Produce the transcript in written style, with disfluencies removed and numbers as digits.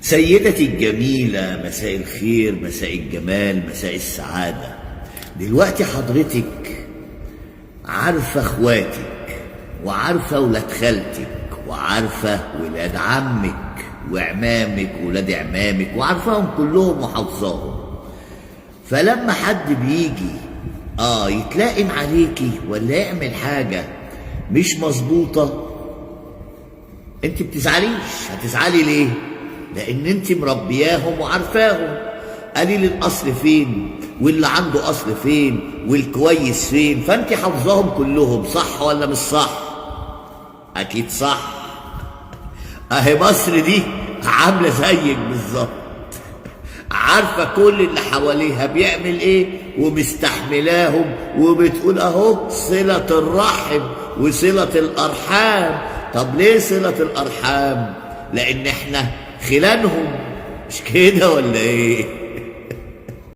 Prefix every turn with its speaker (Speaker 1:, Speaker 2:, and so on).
Speaker 1: سيدتي الجميلة، مساء الخير، مساء الجمال، مساء السعادة. دلوقتي حضرتك عارفة اخواتك، وعارفة ولاد خالتك، وعارفة ولاد عمك وعمامك ولاد عمامك، وعارفاهم كلهم وحافظاهم. فلما حد بيجي يتلائم عليكي ولا يعمل حاجة مش مظبوطة، انت بتزعليش. هتزعلي ليه؟ لان انت مربياهم وعارفاهم قليل الاصل فين، واللي عنده اصل فين، والكويس فين، فانت حافظاهم كلهم. صح ولا مش صح؟ اكيد صح. اهي مصر دي عامله زيك بالظبط، عارفه كل اللي حواليها بيعمل ايه ومستحملاهم، وبتقول اهو صله الرحم وصله الارحام. طب ليه صله الارحام؟ لان احنا خلانهم، مش كده ولا ايه؟